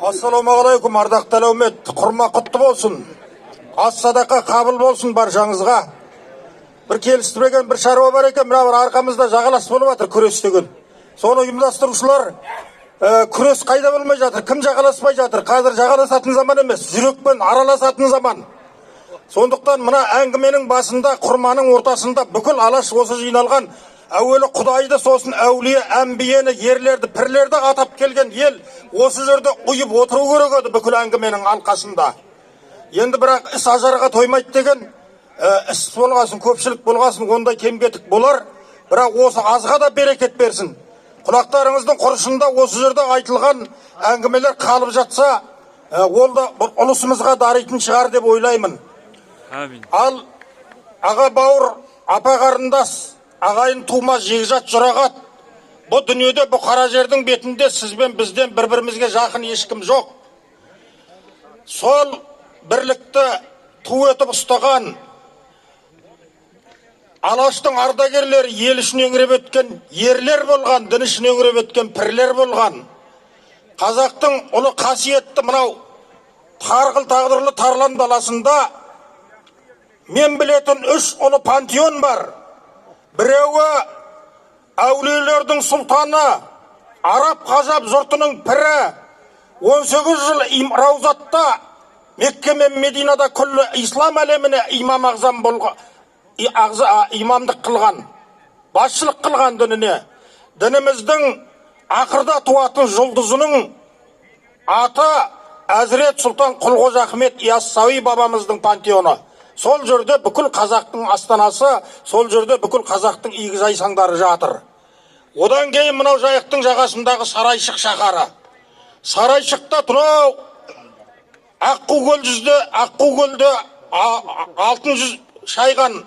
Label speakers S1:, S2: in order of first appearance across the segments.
S1: Ассалаумағалейкум, ардақты әлеумет! Құрма құтты болсын, ас садақа қабыл болсын баршаңызға. Бір келістірмеген бір шаруа бар екен. Мына бір арқамызда жағалас болып жатыр күрес деген. Соны ұйымдастырушылар, күрес қайда болмай жатыр, кім жағаласпай жатыр? Қазір жағаласатын заман емес, жүрекпен араласатын заман. Сондықтан мына әңгіменің басында, құрманың ортасында бүкіл Алаш осы жиналған, әуелі Құдайды, сосын әулие, әмбиені, ерлерді, пірлерді атап келген ел осы жерде ұйып отыру керек еді бүкіл әңгіменің алқасында. Енді бірақ іс ажарға тоймайды деген, іс болғасын, көпшілік болғасын, ондай кем кетік болар. Бірақ осы азға да берекет берсін. Құлақтарыңыздың құрышында осы жерде айтылған әңгімелер қалып жатса, ол да бір ұлысымызға даритын шығар деп ойлаймын.
S2: Әмин.
S1: Ал аға, бауыр, апа, қарындас, ағайын, тума, жекжат, жұрағат, бұл дүниеде, бұл қара жердің бетінде сіз бен бізден бір бірімізге жақын ешкім жоқ. Сол бірлікті ту етіп ұстаған Алаштың ардагерлері, ел үшін еңіреп өткен ерлер болған, дін үшін еңіреп өткен пірлер болған, қазақтың ұлы қасиетті мынау тарғыл тағдырлы тарлан даласында мен білетін үш ұлы пантеон бар. Біреуі әулиелердің сұлтаны, араб қажап жұртының пірі, 18 жыл Раузатта, Мекке мен Мединада күллі ислам әлеміне имам ағзам болған, имамдық қылған, басшылық қылған дініне, дініміздің ақырда туатын жұлдызының аты Әзірет Сұлтан Құлқожа Ахмет Яссауи бабамыздың пантеоны. Сол жерде бүкіл қазақтың астанасы, сол жерде бүкіл қазақтың игі жайсаңдары жатыр. Одан кейін мынау Жайықтың жағасындағы Сарайшық шаһары. Сарайшықта мынау Аққу көл жүзді, Аққу көлде алтын жүз шайған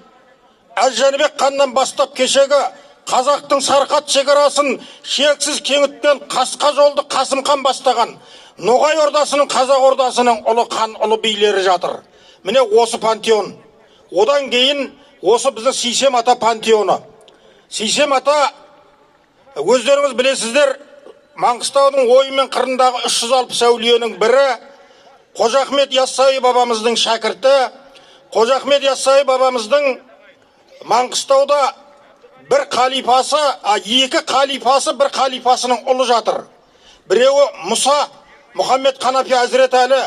S1: Әз Жәнібек ханнан бастап кешегі қазақтың сарқат шекарасын шексіз кеңіткен қасқа жолды Қасым хан бастаған Ноғай ордасының, Қазақ ордасының ұлы хан, ұлы билері жатыр. Міне, осы пантеон. Одан кейін осы біздің Сейсем ата пантеоны. Сейсем ата, өздеріңіз білесіздер, Маңғыстаудың ойы мен қырындағы 360 әулиенің бірі, Қожа Ахмет Яссауи бабамыздың шәкірті. Қожа Ахмет Яссауи бабамыздың Маңғыстауда бір қалипасы, екі қалипасы, бір қалипасының ұлы жатыр. Біреуі Мұса Мұхаммед Қанапия, Әзірет Әлі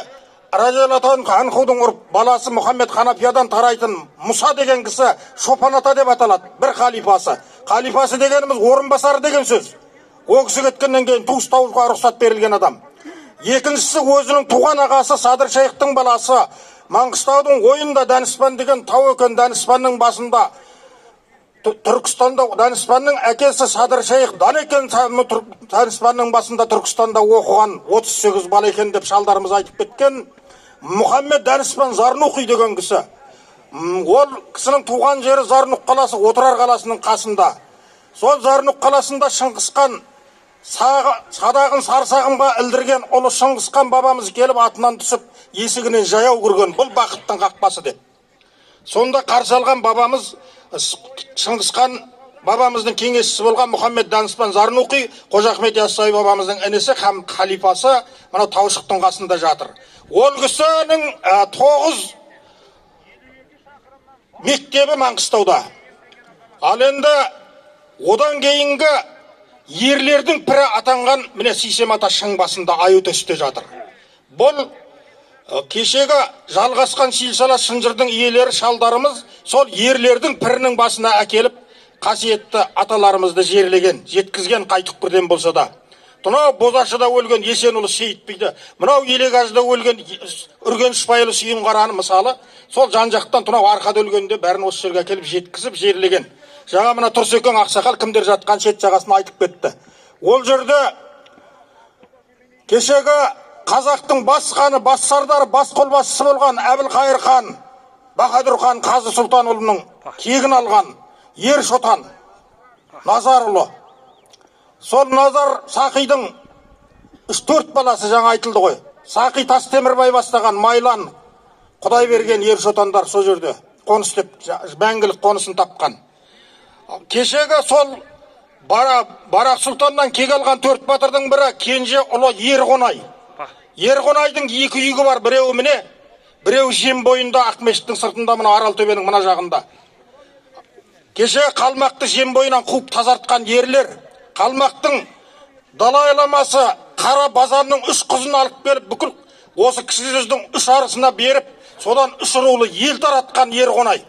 S1: разиаллаху анхудың ұрып баласы Мұхаммед Қанапиядан тарайтын Мұса деген кісі Шопан ата деп аталады. Бір қалипасы, қалипасы дегеніміз орынбасары деген сөз, ол кісі кеткеннен кейін ту ұстауға рұқсат берілген адам. Екіншісі өзінің туған ағасы Садыр шейхтің баласы, Маңғыстаудың ойында Данышпан деген тау екен, Данышпанның басында, Түркістанда Данышпанның әкесі Садыр шейх Данекен Данышпанның басында Түркістанда оқыған 38 бала екен деп шалдарымыз айтып кеткен Мұхаммед Данышпан Зарнухи деген кісі. Ол кісінің туған жері Зарнух қаласы, Отырар қаласының қасында. Сол Зарнух қаласында Шыңғысхан садағын сарсағымға ілдірген ұлы Шыңғысхан бабамыз келіп, атынан түсіп, есігінен жаяу кірген, бұл бақыттың қақпасы деп. Сонда қарсы алған бабамыз Шыңғысхан бабамыздың кеңесшісі болған Мұхаммед Данышпан Зарнуқи, Қожа Ахмет Яссауи бабамыздың інісі һәм халифасы, мынау Таушықтың қасында жатыр. Ол кісінің тоғыз мектебі Маңғыстауда. Ал енді одан кейінгі ерлердің пірі атанған, міне, Сейсем ата шың басында Аютөсте жатыр. Бұл кешегі жалғасқан силсала шынжырдың иелері шалдарымыз сол ерлердің пірінің басына әкеліп қасиетті аталарымызды жерлеген, жеткізген қай түкпірден болса да. Мынау Бозашыда өлген Есенұлы Сейіт биді, мынау Елегазыда өлген Үргенішбайұлы Сүйінқараны, мысалы, сол жан жақтан мынау Арқада өлгенде бәрін осы жерге әкеліп жеткізіп жерлеген. Жаңа мына Тұрсекең ақсақал кімдер жатқан шет жағасын айтып кетті. Ол жерде кешегі қазақтың бас ханы, бас сардары, бас қолбасшысы болған Әбілқайыр хан, Баһадүр хан Қазы Сұлтанұлының кегін алған Ер Шотан Назарұлы, сол Назар Сақидың үш төрт баласы жаңа айтылды ғой. Сақи Тастемірбай бастаған Майлан, Құдайберген, Ер Шотандар сол жерде қоныс деп мәңгілік қонысын тапқан. Кешегі сол Барақ Сұлтаннан кек алған 4 батырдың бірі кенже ұлы Ерқонай. Ерқонайдың 2 үйі бар, біреуі міне, біреуі Жем бойында, Ақмешіттің сыртында, мына Аралтөбенің мына жағында. Кеше қалмақты Жем бойынан қуып тазартқан ерлер, қалмақтың далайламасы Қара Базарның 3 қызын алып келіп, бүкіл осы кіші жүздің 3 арысына беріп, содан 3 рулы ел таратқан Ерқонай.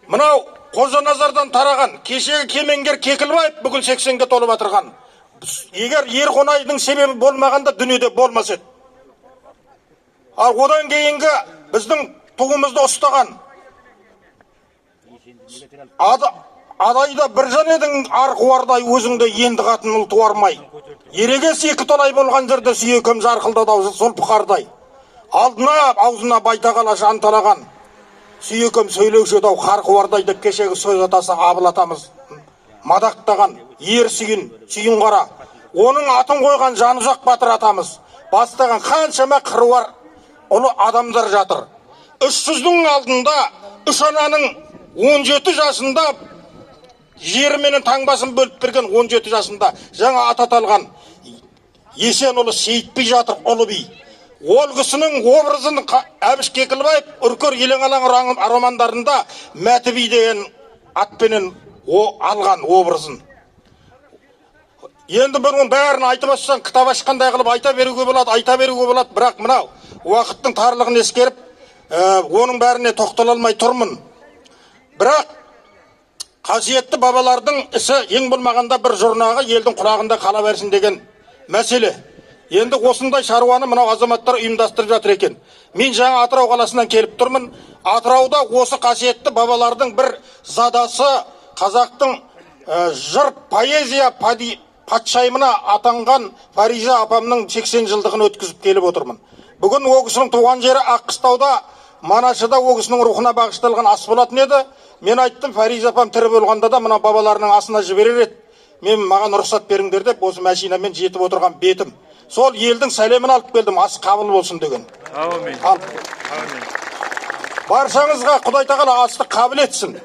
S1: Мынау Қожаназардан тараған кешегі кемеңгер Кекілбаев бүгін 80-ге толып отырған. Егер Ерқонайдың себебі болмағанда дүниеде болмас еді. Ал одан кейінгі біздің туымызды ұстаған адайда бір жан едің, арқуардай өзіңді енді қатын ұл туармай. Ерегес екі толай болған жерде сүйекем жарқылдады аузы сол бұқардай. Алдына аузына байтақ ала жанталаған сүйекем сөйлеуші еді ау қарқуардай деп кешегі сөз атасы Абыл атамыз мадақтаған ер Сүйін, Сүйін қара. Оның атын қойған Жанұзақ батыр атамыз бастаған қаншама қыруар ұлы адамдар жатыр. 300-дің алдында үш ананың 17 жасында жері менен таңбасын бөліп берген 17 жасында жаңа ат аталған Есенұлы Сейіт би жатыр, ұлы би. Ол кісінің образын Әбіш Кекілбаев Үркер Елең-Алаң романдарында Мәті би деген атпенен алған образын. Енді бір оның бәрін айтып ашсаң, кітап ашқандай қылып айта беруге болады, айта беруге болады, бірақ мынау уақыттың тарлығын ескеріп, оның бәріне тоқтала алмай тұрмын. Бірақ қасиетті бабалардың ісі ең болмағанда бір жұрнағы елдің құлағында қала берсін деген мәселе. Енді осындай шаруаны мынау азаматтар ұйымдастырып жатыр екен. Мен жаңа Атырау қаласынан келіп тұрмын. Атырауда осы қасиетті бабалардың бір задасы қазақтың жыр поэзия патшайымына атанған Фариза апамның 80 жылдығын өткізіп келіп отырмын. Бүгін ол кісінің туған жері Аққыстауда, Манашыда ол кісінің рухына бағышталған ас болатын еді. Мен айттым, Фариза апам тірі болғанда да мына бабаларының асына жіберер еді. Мен маған рұқсат беріңдер деп осы машинамен жетіп отырған бетім. Сол елдің сәлемін алып келдім, ас қабыл болсын деген.
S2: Әумин.
S1: Ал.
S2: Әумин.
S1: Баршаңызға Құдай тағала асты қабыл етсін.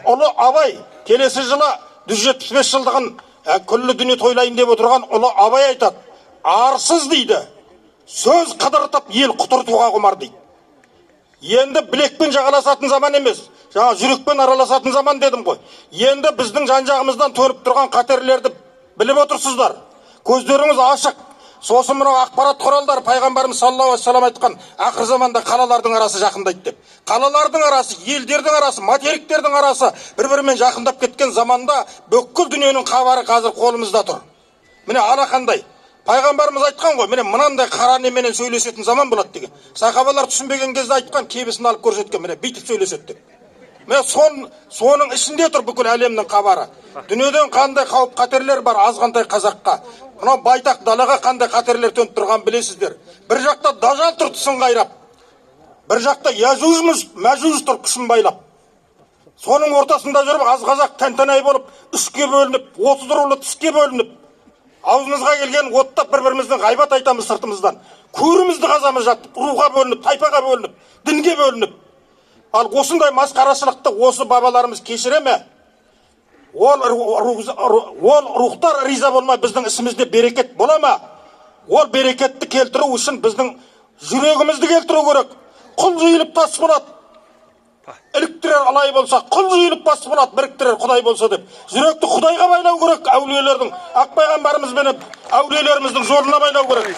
S1: Ұлы Абай келесі жылы 175 жылдығын күллі дүние тойлайын деп отырған ұлы Абай айтады. Арсыз дейді, сөз қыдыртып ел құтыртуға құмар дейді. Енді білекпен жағаласатын заман емес, жаңа жүрекпен араласатын заман дедім ғой. Енді біздің жан-жағымыздан төніп тұрған қатерлерді біліп отырсыздар. Көздеріңіз ашық. Сосын мынау ақпарат құралдары пайғамбарымыз саллаллаху алейхи вассалам айтқан ақыр заманда қалалардың арасы жақындайды деп. Қалалардың арасы, елдердің арасы, материктердің арасы бір-бірімен жақындап кеткен заманда бүкіл дүниенің хабары қазір қолымызда тұр. Міне алақандай. Пайғамбарымыз айтқан ғой, міне мынандай қара неменен сөйлесетін заман болады деген. Сахабалар түсінбеген кезде айтқан, кебісін алып көрсеткен, міне бүйтіп сөйлеседі деп. Міне соның ішінде тұр бүкіл әлемнің хабары. Дүниеден қандай қауіп қатерлер бар азғантай қазаққа. Мынау байтақ далаға қандай қатерлер төніп тұрғанын білесіздер. Бір жақта дажал тұр тісін қайрап, бір жақта Яжуж Мәжуж тұр күшін байлап. Соның ортасында жүріп аз қазақ тән-тәнай болып үшке бөлініп, 30 рулы тіске бөлініп, аузымызға келген оттап бір-біріміздің ғайбат айтамыз сыртымыздан. Көрімізді қазамыз жатып, руға бөлініп, тайпаға бөлініп, дінге бөлініп. Ал осындай масқарашылықты осы бабаларымыз кешіре ме? Ол рухтар риза болмай біздің ісімізде берекет бола ма? Ол берекетті келтіру үшін біздің жүрегімізді келтіру керек. Құл жиылып тас болады. Іліктірер алай болса, құл жиылып бас болады, біріктірер Құдай болса деп. Жүректі Құдайға байлау керек, әулиелердің, ақ пайғамбарымыз менен әулиелеріміздің жолына байлау керек.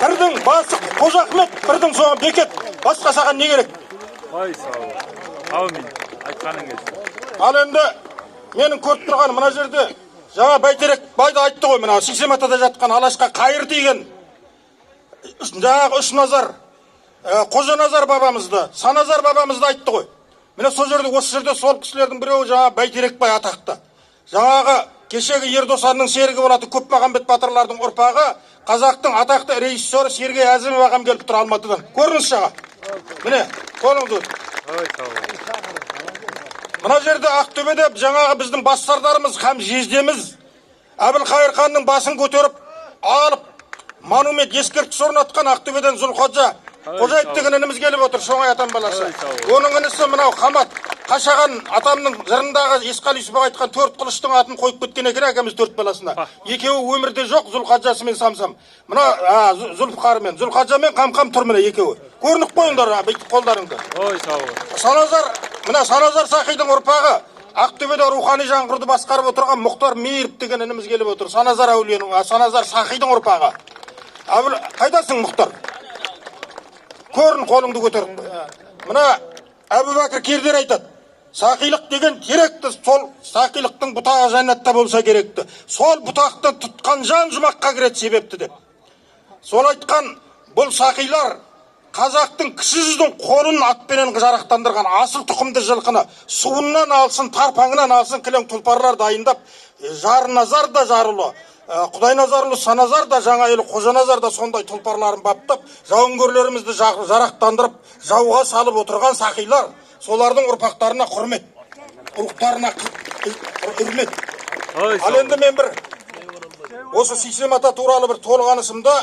S1: Бірдің басы Қожа Ахмет, бірдің соңы Бекет. Басқа саған не керек?
S2: Ай, сау бол. Әумин. Айтқаның келсін.
S1: Ал енді менің көріп тұрғаным мына жерде жаңа Бәйтерек бай да айтты ғой, мына Сексен атада жатқан Алашқа қайыр тиген жаңағы Үш Назар, Қожа Назар бабамызды, Саназар бабамызды айтты ғой. Міне сол жерде, осы жерде сол кісілердің біреуі жаңа Бәйтерек бай атақты. Жаңағы кешегі Ердосанның серігі болатын Көпмағамбет батырлардың ұрпағы, қазақтың атақты режиссері Сергей Әзімов ағам келіп тұр Алматыдан. Көріңізші аға. Міне, қолыңызды.
S2: Ой, сау бол.
S1: Мына жерде Ақтөбеде жаңағы біздің бас сардарымыз һәм жездеміз Әбілқайыр ханның басын көтеріп алып монумент ескерткіш орнатқан Ақтөбеден Зұлхаджа Қожаев деген ініміз келіп отыр, Шоңай атам баласы.
S2: Ой, сау бол.
S1: Оның інісі мынау Қамат Қашаған атамның жырындағы Есқали Юсупов айтқан төрт қылыштың атын қойып кеткен екен әкеміз төрт баласына. Екеуі өмірде жоқ, Зұлқаджасы мен Самсам. Мына Зүлфқар мен Зұлқаджа мен Қамқам тұр, міне екеуі. Көрініп қойыңдар, бүйтіп қолдарыңды.
S2: Ой, сау бол.
S1: Саназар, мына Саназар Сақидың ұрпағы, Ақтөбеде рухани жаңғыруды басқарып отырған Мұхтар Мейіров деген ініміз келіп отыр. Саназар әулиенің, Саназар Сақидың ұрпағы. Әбіл, қайдасың, Мұхтар? Көрін, қолыңды көтеріп. Мына Әбубәкір Кердер айтады. Сақилық деген теректі, сол сақилықтың бұтағы жәннатта болса керекті. Сол бұтақты тұтқан жан жұмаққа кіреді себепті деп. Сол айтқан бұл сақилар қазақтың кіші жүздің қолын атпенен жарақтандырған асыл тұқымды жылқыны суыннан алсын, тарпаңынан алсын, кілең тұлпарлар дайындап, Жарназар да Жарұлы, Құдайназарұлы Саназар да, Жаңайұлы Қожаназар да сондай тұлпарларын баптап, жауынгерлерімізді жарақтандырып, жауға салып отырған сақилар, солардың ұрпақтарына құрмет, ұрықтарына үрмет.
S2: Ой,
S1: Ал енді мен бір осы Сейсем ата туралы бір толғанысымды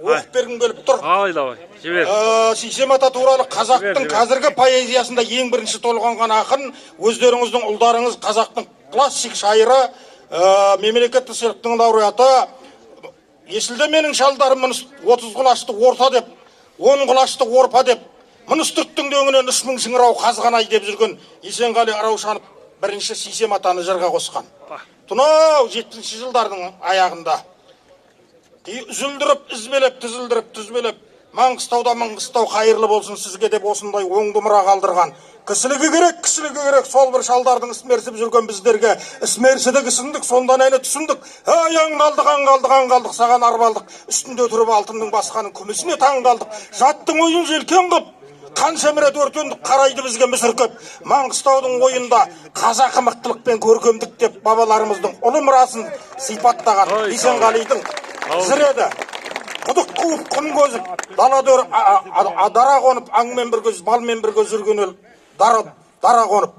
S1: оқып бергім келіп тұр.
S2: Ай, давай, жібер.
S1: Сейсем ата туралы қазақтың
S2: Жібер, жібер.
S1: қазіргі поэзиясында ең бірінші толғанған ақын өздеріңіздің ұлдарыңыз, қазақтың классик шайыры, мемлекеттік сыйлықтың лауреаты, Есілде менің шалдарым 30 құлашты орта деп, 10 құлашты орпа деп, Мұныстүрттің дөңінен 3000 шыңырау қазғанай деп жүрген Есенғали Раушанов бірінші Сейсем атаны жырға қосқан. Тунау 70-ші жылдардың аяғында. Үзілдіріп, ізбелеп, тізілдіріп, түзбелеп, Маңғыстауда Маңғыстау қайырлы болсын сізге деп осындай оңды мұра қалдырған. Кісілігі керек, кісілігі керек, сол бір шалдардың ісмерсіп жүрген біздерге ісмерсідік ісіндік, сондан әні түсіндік. Ай, аңғалдық, аңғалдық, аңғалдық, саған арбалдық, үстінде тұрып алтынның басқаның күмісіне таң қалдық. Жаттың ойын желкен қып, қанша мірет өртендік, қарайды бізге мүсіркеп. Маңғыстаудың ойында қазақы мықтылық пен көркемдік деп бабаларымыздың ұлы мұрасын сипаттаған
S2: Ой,
S1: Есенғалидың жыр еді. Құдық қуып, құм көзіп, дала дара қонып, аңмен бірге, балмен бірге жүрген ел, дара қонып.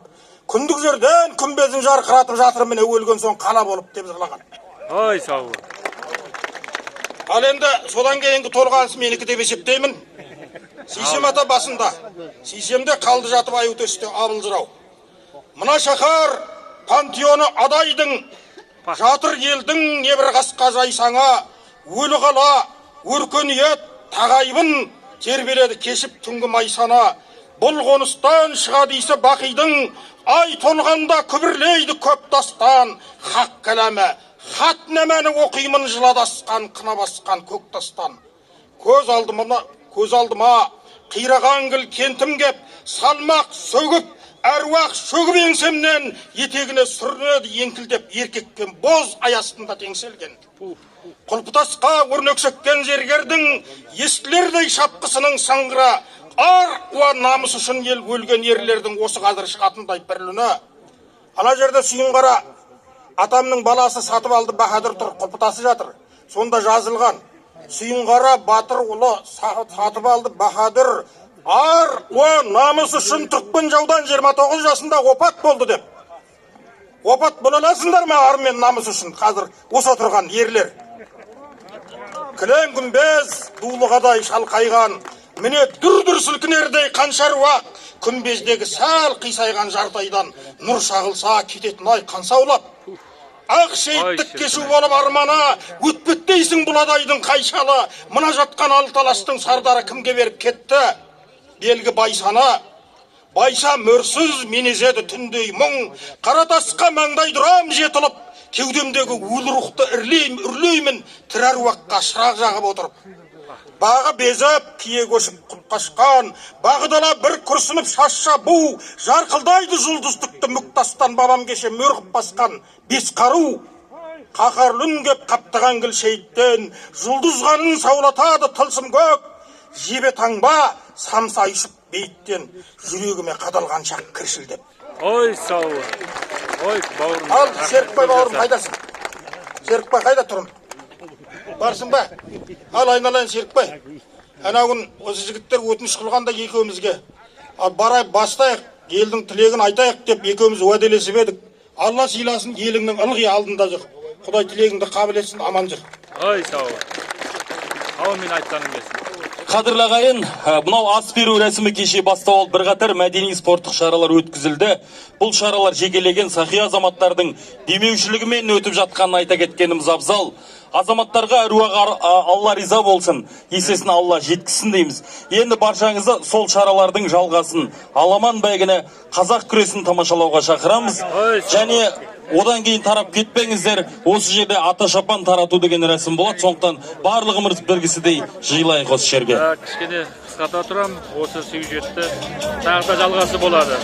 S1: Күндік жерден күмбезін жарқыратып жатыр, міне өлген соң қала болып деп жырлаған.
S2: Ой, сау бол.
S1: Ал енді содан кейінгі толғаныс менікі деп есептеймін. Сейсем ата басында, Сейсемде қалды жатып аю төсте Абыл жырау. Мына шаһар пантеоны адайдың, жатыр елдің небір қасқа жайсаңа, өлі қала, өркениет тағайбын тербеледі кешіп түнгі майсана. Бұл қоныстан шығады иісі бақидың, ай толғанда күбірлейді көп дастан, хақ кәләмі, хат нәмәні оқимын жыладасқан, қына басқан көк тастан. Көз алдыма, көз алдыма қираған гүл кентім кеп, салмақ сөгіп, әруақ шөгіп еңсемнен, етегіне сүрінеді еңкілдеп еркекпен боз аясында теңселген. Құлпытасқа өрнек шеккен зергердің естілердей шапқысының саңғыра, ар уа намыс үшін ел өлген ерлердің осы қазір шығатындай бірліні. Ана жерде Сүйінқара атамның баласы сатып алды, Баһадүр тұр, құлпытасы жатыр. Сонда жазылған Сүйінқара батыр ұлы сатып алды Баһадүр ар уа намыс үшін түркпен жаудан 29 жасында опат болды деп. Опат бола аласыңдар ма ар мен намыс үшін қазір осы отырған ерлер? Кілең күмбез дулығадай шалқайған, міне дүр-дүр сілкінердей қанша аруақ, күмбездегі сәл қисайған жартайдан нұр шағылса кететін ай қансаулап. Ақ шейіттік кешу болып армана, өтпеттейсің бұл адайдың қайшалы, мына жатқан алты алаштың сардары кімге беріп кетті? Белгі Байсана. Байса мөрсіз менезеді түндей мұң, қара тасқа маңдай дұрам жетіліп, кеудемдегі өлі рухты үрлеймін, тірі әруаққа шырақ жағып отырып. Бағы безіп, кие көшіп құл қашқан, бағы дала бір күрсініп шашша бу, жарқылдайды жұлдыз түкті мүк тастан бабам кеше мөр қып басқан бес қару. Қаһарлы үн кеп қаптаған гүл шейіттен, жұлдыз қанын саулатады тылсым көк, жебе таңба самса ұшып бейіттен, жүрегіме қадалған шақ кіршілдеп.
S2: Ой, сау бол. Ой, бауырым.
S1: Ал, Серікбай бауырым, қайдасың? Серікбай қайда тұрым? Барсың ба? Ал, айналайын Серікбай. Ана күн осы жігіттер өтініш қылғанда екеумізге. Ал, барайық, бастайық, елдің тілегін айтайық деп екеуміз уәделесіп едік. Алла сыйласын, еліңнің ылғи алдында жүр. Құдай тілегіңді қабыл етсін, аман жүр.
S2: Ой, сау бол. Әумин, айтқаның келсін.
S3: Қадірлі ағайын, мынау ас беру рәсімі кеше бастау алып, бірқатар мәдени спорттық шаралар өткізілді. Бұл шаралар жекелеген сахи азаматтардың демеушілігімен өтіп жатқанын айта кеткеніміз абзал. Азаматтарға әруақ Алла риза болсын, есесін Алла жеткізсін дейміз. Енді баршаңызды сол шаралардың жалғасын, аламан бәйгені, қазақ күресін тамашалауға шақырамыз. Және одан кейін тарап кетпеңіздер, осы жерде ата шапан тарату деген рәсім болады, сондықтан барлығымыз біргісідей жиылайық осы жерге.
S2: Кішкене қысқарта тұрамын осы сюжетті, тағы да жалғасы болады.